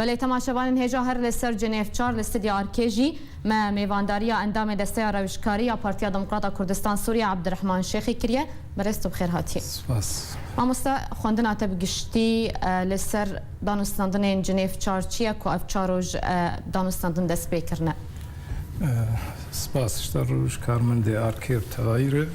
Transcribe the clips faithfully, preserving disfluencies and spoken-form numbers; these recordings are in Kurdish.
Belê, temaşevanên hêja, her li ser Cinêv çar li Stûdya Arkê jî me mêvandariya endamê Desteya Rewişkarî ya Partiya Demokrata Kurdistan Sûriye Ebdirehman Şêxî kiriye. Birêz, tu bi xêr hatî. Spas. Mamoste, xwendina te bi giştî, e, li ser danûstendinên Cinêv çar çi ye ku ev çar roj, e, danûstendin dest pê kirine? E, spas ji te roj karmendê Arkê û tevayî re.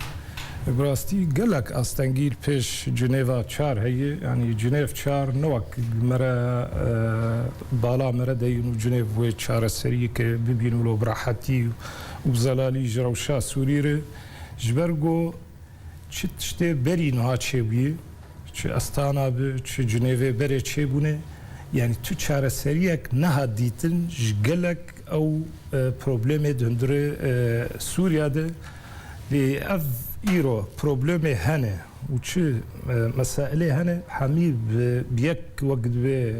Bi rastî gelek astengî li pêş Cinêva çar heye. Yanî Cinêv çar ne wek mere, e, bala mere deyîn û Cinêv wê çareseriyeke bibîn wilo bi rehetî û bi zelalî ji rewşa Sûrî re. Ji ber ku çi tiştê berî niha çêbûye, çi Astana bi, çi Cinêvê berê çêbûne, yanî tu çareseriyek nehat dîtin ji gelek ew, e, problemê di hundirê, e, Sûriya de. Lê ev îro problemê hene û çi, e, mesailê hene, hemî bi, bi yek wek dibe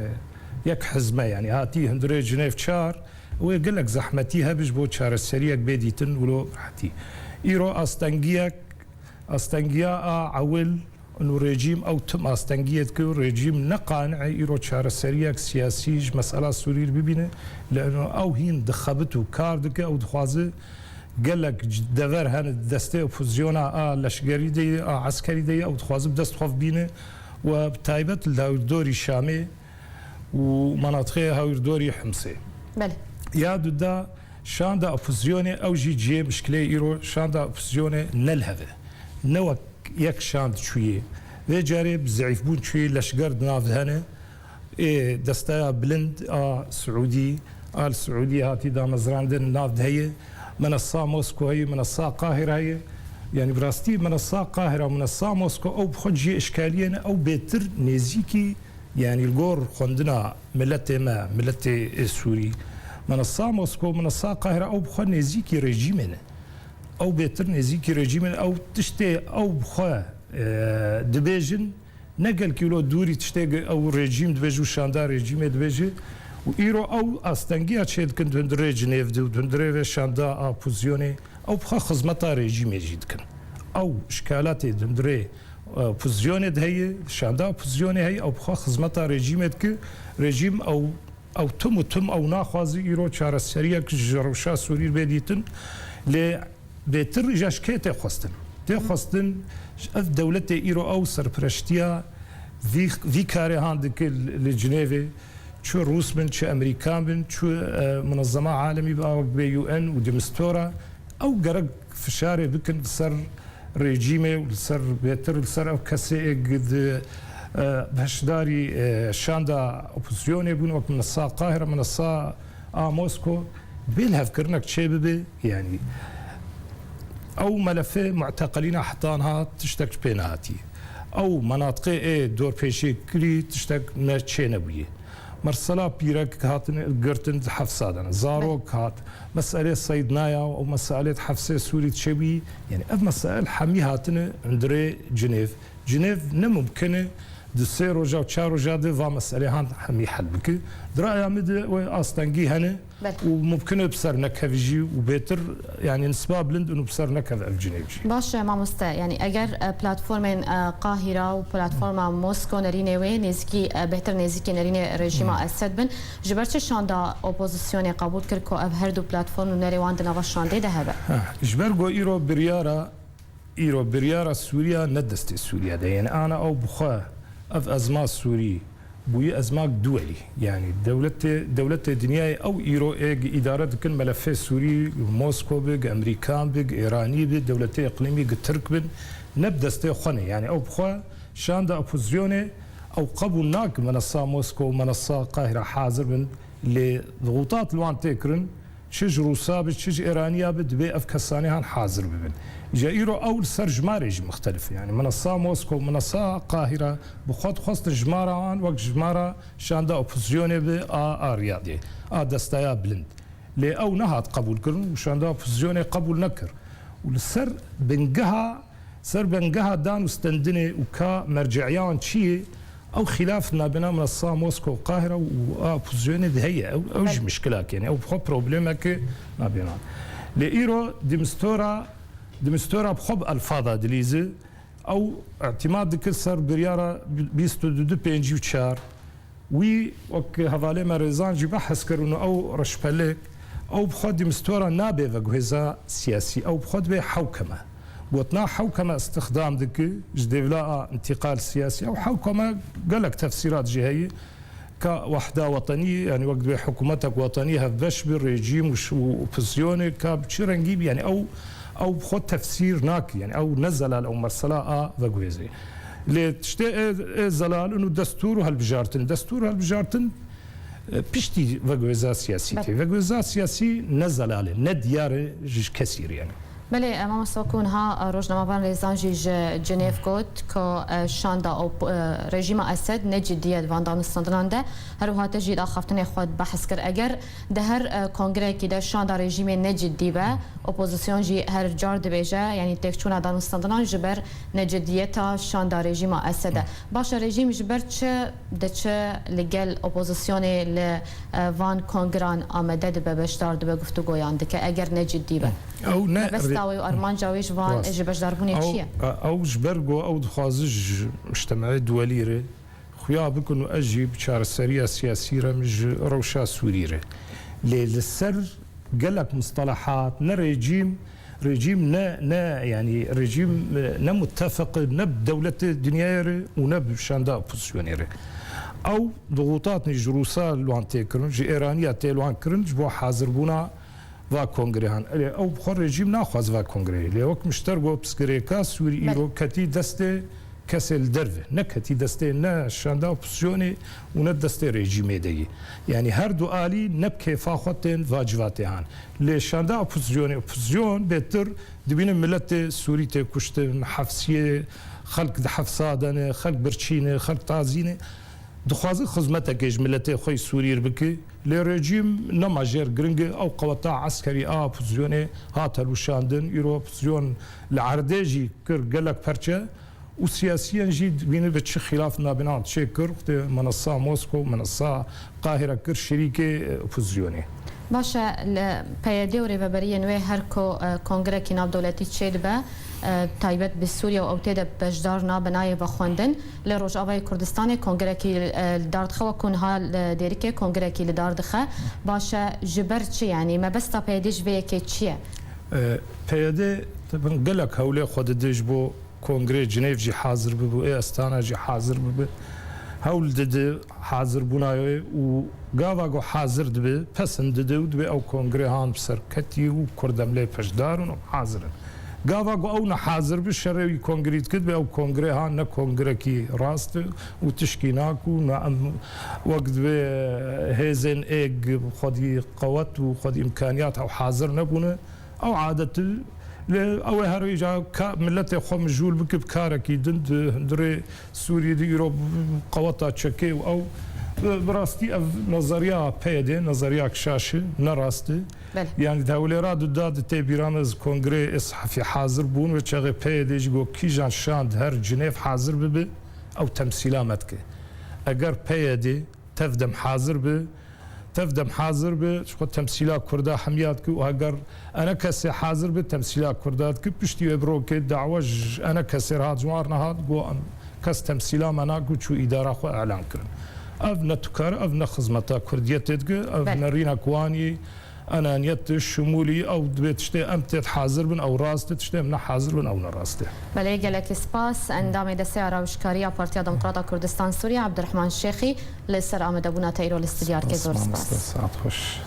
yek hizme, yanî hatî hundirê Cinêv çar, wê gelek zehmetî hebe ji bo çareseriyek bê dîtin wilo rehetî. Îro astengiyek, astengiya a ewil, û rejîm ew tim astengiyê dike û rejîm ne qani'e îro çareseriyek siyasî ji mesela Sûrî re bibîne. Li eno ew hîn dixebit û kar dike, ew dixwaze gelek dever hene di destê opozisyona a leşgerî de ye, a eskerî de ye, ew dixwaze bi dest xwe bibîne û bi taybet li dawîrdorî Şamê û menatixê hawîrdorî Himsê. Belê. Ya duda şanda opozisyonê, ew jî cihê mişkilê îro, şanda opozisyonê ne li hev e. Ne wek yek şand çûyê. Vê carê bi zeîfbûn çûyê, leşger di nav de hene. Ê desteya bilind a Siûdî, Al Siûdî hatî damezrandin nav de heye. Minesa Mosko heye, minesa Qahira heye. Yanî bi rastî minesa Qahira, minesa Mosko ew bi xwe cihê işkaliyê ne, ew bêtir nêzîkî Yanî li gor xwendina miletê me, miletê Sûrî, minesa Mosko, minesa Qahira, ew bi xwe nêzîkî rejîmê ne. Ew bêtir nêzîkî rejîmê ne. Ew tiştê ew bi xwe, e, dibêjin, ne gelkî wilo dûrî tiştê ew rejîm dibêje û şanda rejîmê dibêje. Û îro ew astengiya çêdikin di hundirê Cinêv de û di hundirê vê şanda a opozisyonê, ew bi xwe xizmeta rejîmê jî dikin. Ew şikalatê di hundirê opozisyonê de heye, şanda opozisyonê heye, ew bi xwe xizmeta rejîmê dike. Rejîm ew, ew tim û tim ew naxwaze îro çareseriyek ji rewşa Sûrî bê dîtin. Lê bêtir îja ji kê tê xwestin? Tê xwestin ji ev dewletê îro ew serpireştiya vî, vî karê han dike li Cinêvê, çi Rûs bin, çi Emerîkan bin, çi, e, munezema alemî bi, a wek bê U N û di mistora, ew gerek fişarê bikin li ser rejîmê û li ser bêtir, li ser ev kesê ê di, e, beşdarî, e, şanda opozisyonê bûn, wek minesa Qahira, minesa a Mosko, bê lihevkirinek çê bibe, yanî ew melefê muteqelîna heta niha tiştek ji pê nehatî. Ew menatiqê ê dorpêçî kirî tiştek me çê nebûye. Mersela pîrek hatine girtin di hefsa de ne. Zarok hat. Meselê Seydnaya û meselê di hefsê Sûrî çêbûyî. Yanî ev mesail hemî hatine hundirê Cinêv. Cinêv ne mumkin e di sê roja û çar roja de va meselê han hemî hel bike. Di raya min de wê astengî hene. Belê. Û mumkin e bi ser nekeve jî û bêtir, yanî nisba bilind in û bi ser nekeve ev Cinêv jî. Baş e, mamoste, yanî eger, e, platformên, e, Qahîra û platforma Mosko nerînê wê nêzîkî, e, bêhtir nêzîkî nerînê rejîma Esed bin, ji ber çi şanda opozisyonê qebûl kir ku ev her du platform nûnerê wan di nava şandê de hebe? Ha, ji ber ku îro biryara Îro biryara Sûriya ne destê Sûriya de. Yanî ana ew bi xwe ev ezma Sûrî bûyî ezmak duwelî. Yanî dewletê, dewletê dinyayê ew îro ê gi îdare dikin melefê Sûrî, gi Mosko bi, gi Emerîkan bi, gi Êranî bi, dewletê îqlîmî gi Tirk bin, ne bi destê xwe ne. Yanî ew bi xwe şanda opozisyonê ew qebûl nakin menesa Mosko û menesa Qahira hazir bin, lê dixutat li wan tê kirin. Çi ji Rûsa bi, çi ji Êraniya bi, dibê ev kesanê han hazir bibin. Îja îro ew li ser jimarê jî mixtelif e. Yanî minesa Mosko, minesa Qahira bi xwe dixwestin jimara wan wek jimara şanda opozisyonê bi a, a Riyadê, a desteya bilind. Lê ew nehat qebûlkirin û şanda opozisyonê qebûl nekir. Û li ser bingeha Ser bingeha dan û stendinê û ka merceyan çi ye, ew xîlaf nabêna minesa Mosko û Qahira û a opozisyonê de heye. Ew, ew jî mişkilak, yanî ew bi xwe problemeke nabêna. Lê îro di mistora, di mistora bi xwe bi elfada dilîze, ew îtimad dikir ser biryara bîst û du du pêncî û çar, Wî wek hevalê me Rêzan jî behs kir û ew reşpelek, ew bi xwe dî mistora nabe veguhêza siyasî, ew bi xwe dibe hewkeme. Gotina hewkeme îstixdam dike ji dêvla a întîqal siyasî. Ew hewkeme gelek tefsîrat jî heye. Ka wehda wetenî, yanî wek dibê hikûmetek wetenî hevbeş bi, rejîm û ş-, û opozîsyonê, ka bi çi rengî bi, yanî ew, ew bi xwe tefsîr nake, yanî ew ne zelal, ew mesela a veguhêzê. Lê tiştê ê, ê zelal in û destûr û hilbijartin. Destûr û hilbijartin, e, piştî veguhêza siyasî tê. Veguhêza siyasî ne zelal e, ne diyar e ji kesî re yanî. Belê, e, mamosta, wekî niha, e, rojnamevan Rêzan jî ji Cinêv got ku, e, şanda op-, e, rejîma Esed ne cidî ye di van danûstandinan de. Her wiha te jî di axaftinê xwe de behs kir. Eger di her, e, kongreyekî de şanda rejîmê ne cidî be, opozîsyon jî her car dibêje, yanî têkçûna danûstandinan ji ber necidiyeta şanda rejîma Esed e. Baş e, rejîm ji ber çi diçe li gel opozîsyonê li, e, van kongran amade dibe, beşdar dibe, guftûgoyan dike, eger ne cidî be? Ew ne Mebesta wê û armanca wê ji van, ji beşdarbûnê çi ye? Ew, ew ji ber ku ew dixwaze ji mujtemaê duwelî re xuya bikin û ez jî bi çareseriya siyasî re min ji rewşa Sûrî re. Lê li ser gelek mustalahat, ne rejîm, rejîm ne, ne, yanî rejîm, e, ne mutefeq e, ne bi dewletê dinyayê re û ne bi şanda opozîsyonê re. Ew dixutatnî ji Rûsa li wan tê kirin, ji Êraniya tê li wan kirin, ji bo hazirbûna va kongrehan. Lê ew bi xwe rejîm naxwaz va kongreyê. Lê wek mişter got, pirsgirêka Sûrî îro ketî destê kesê li derve. Ne ketî destê ne şanda opozîsyonê û ne destê rejîmê de yî. Yanî her du alî ne bi kêfa xwe tên va civatê han. Lê şanda opozîsyonê, opozîsyon bêtir dibîne miletê Sûrî tê kuştin, hefsiyê, xelk di hefsa de ne, xelk birçî ne, xelk tazî ne. Dixwaze xizmetekê ji miletê xwe yî Sûrî re bike, lê rejîm nema jêr giring e. Ew qeweta eskerî a opozîsyonê hat helwişandin. Îro opozîsyon li erdê jî kir gelek perçe û siyasiyen jî dibîne bi çi xîlaf nabînan çê kir, xwedê menesa Moskow, menesa Qahire kir şirîkê, e, opozîsyonê. Baş e, li P Y D û rêveberiyên wê her ku, e, kongrekî navdewletî çêdibe, e, taybet bi Sûriye û ew tê de beşdar nabe, nayê vexwendin. Li Rojavayê Kurdistanê kongrekî, e, li dar dixe, wekû niha li Dêrikê kongrekî li dar dixe. Baş e, ji ber çi, yanî mebesta P Y D ji vê yekê çi ye? E, P Y D tabî gelek hewlê xwe dide ji bo kongrê Cinêv jî hazir bibe, ê Astana jî hazir bibe. Hewl dide hazirbûna wê û gava ku hazir dibe, pesin dide û dibê ew kongrehan bi ser ketî û Kurd em lê beşdar in û hazir in. Gava ku ew nehazir bi, şerê wî kongrî dike, dibê ew kongrehan ne kongrekî rast e û tişkî nake û ne em wek dibê hêzên êg xwedî qewet û xwedî îmkaniyat ew hazir nebûne. Ew adet e. Lê ew ê her wî ca ka miletê xwe mijûl bike bi karekî din di hundirê Sûriyê de îro qeweta çekê û ew bi, bi rastî ev nazariya P Y D, nazariya şaş e, ne rast e. Belê. Yanî di hewlêra du da di tê bîra me, ez kongreyê ê sehefî hazir bûn ve çaxê P Y D jî got kîjan şand her Cinêv hazir bibe, ew temsîla me dike. Eger P Y D tev dem hazir bi, tev dem hazir bi, ji xwe temsîla Kurda hemiya dike û heger enekesê hazir bi, temsîla Kurda dike, piştî wê bi rokê dawa ji enekesê re hat, ji wan re nehat, got em kes temsîla me nake û çû îdara xwe elan kirin. Ev ne tukar, ev ne xizmeta Kurdiyetê dike, ev Belê. nerîna ku wan yî enaniyet e, şimûlî, ew dibê tiştê em tê hazir bin, ew rast e, tiştê em ne hazir bin, ew ne rast e. Belê, gelekî spas. Endamê Desteya Rawişkariya Partiya Demokrata Kurdistan Sûriye Ebdurehman Şêxî li ser amadebûna te îro li stûdyo. Spas, Kê zor mamoste, spas. Saet xweş.